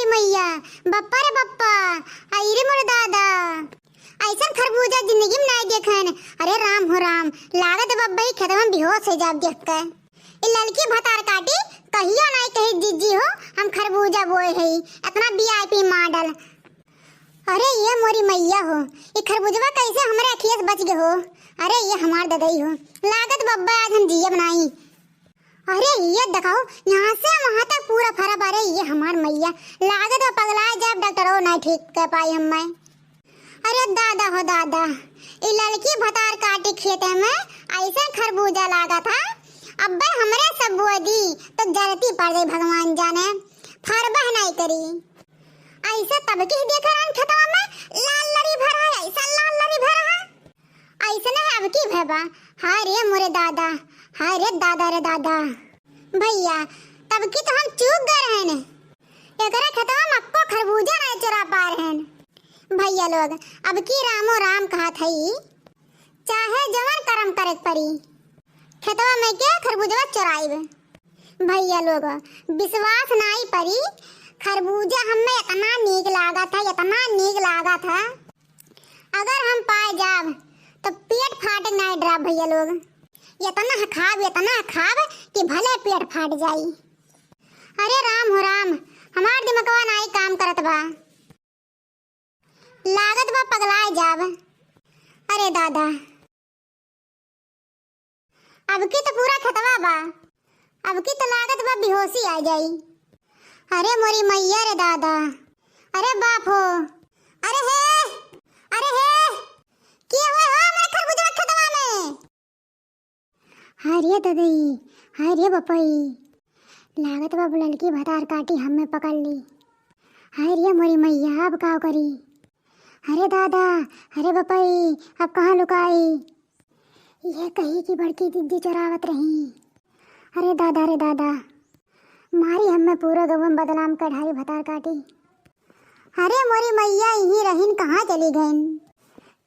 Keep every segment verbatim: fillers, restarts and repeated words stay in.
मइया, बप्पा रे बप्पा, आई रे मोरे दादा, अइसन खरबूजा जिंदगी में नाई देखन। अरे राम हो राम, लागत बब्बा ही खेतवा में बेहोश होइ जाब देख के। ई ललकी भतार काटी कहियो नाई कही, "जीजी हो, हम खरबूजा बोए हई, एतना VIP model।" अरे ये मोरी मइया हो, ई खरबूजवा कइसे हमरे अखिया से बच गए हो? अरे ये हमार ददई हो, लागत बब्बा आज हम जियब नाई। अरे ये देखाओ, यहाँ से वहाँ तक पूरा फरा बा। अरे ये हमार मइया, लागत बा पगलाए जाब, डॉक्टरो नाई ठीक कर पाई हम्मे। अरे दादा हो दादा, ई ललकी भतार काटी खेते में अइसन खरबूजा लागा था, अब्बे हमरे सब बोए दी तो जरती पड़ जाई भगवान जाने, फरबह नाई करी। अइसे तब की देखे रहन खेतवा में लाल लरी भरा है, अइसा लाल लरी भरा है। अइसने अब की भय बा। हाय रे मोरे दादा, हाय रे दादा रे दादा। भइया, तब की तो हम चूक गए रहन, एकरा खेतवा में अक्को खरबूजा नाई चोरा पा रहन। भइया लोग, अब की रामो राम कहत हई, चाहे जवन करम करे के परी, खेतवा में के खरबूजवा चोराइब। भइया लोग, विश्वास नाई परी, खरबूजा हम्मे एतना नीक लागत है, एतना नीक लागत है। अगर हम पाए जाब तो पेट फाटे नाई डराब भइया लोग। एतना खाब, एतना खाब कि भले पेट फाट जाई। अरे राम हो राम, हमार दिमगवा नाई काम करत बा, लागत बा पगलाए जाब। अरे दादा, अब की तो पूरा खेतवा बा, अब की तो लागत बा बेहोशी आ जाई। अरे मोरी मइया रे दादा, अरे बाप हो, अरे हे, अरे हे, के हुए हो हमरे खरबूजवा खेतवा में? हाय रे ददई, हाय रे बपई, लागत बा ललकी भतार काटी हम्मे पकड़ ली। हाय रे मोरी मइया, अब का करी? अरे दादा, अरे बपई, अब कहाँ लुकाई? ये कही कि बड़की दीदी चोरावत रही। अरे दादा रे दादा, मारी हम्मे पूरा गौवा में बदनाम कर ढारी भतार काटी। अरे मोरी मइया, इही रहिन, कहाँ चली गइन?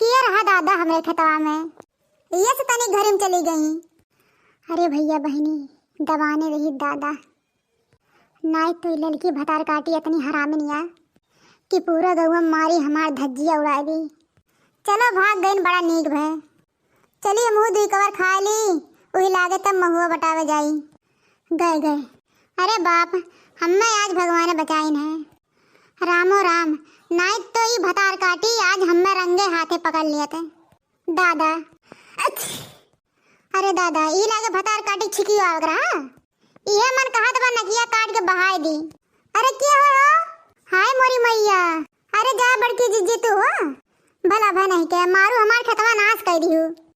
के रहा दादा हमरे खेतवा में? ये से तनी घर में चली गई। अरे भइया बहिनी, दबाने रही दादा, नाई तो ई ललकी भतार काटी इतनी हरामिनिया कि पूरा गौवा में मारी हमार धज्जिया उड़ाए दी। चलो भाग गइन, बड़ा नीक भय। चली हमहू दुई कवर खाए ली, उही लागे तब महुआ बटावे जाई। गए गए। अरे बाप, हम्मे आज भगवान बचाइन है। रामो राम, नाई तो ई भतार काटी आज हम्मे रंगे हाथे पकड़ लियत है। दादा, अच्छ। अरे दादा, ई लागे भतार काटी छिकी आग रहा। इहे मन कहत बा नकिया काट के बहाए दी। अरे के हो हो? हाय मोरी मइया। अरे जा बड़की जीजी तू हो। भला भय नहीं के मारू हमार खेतवा नाश कर दिहू।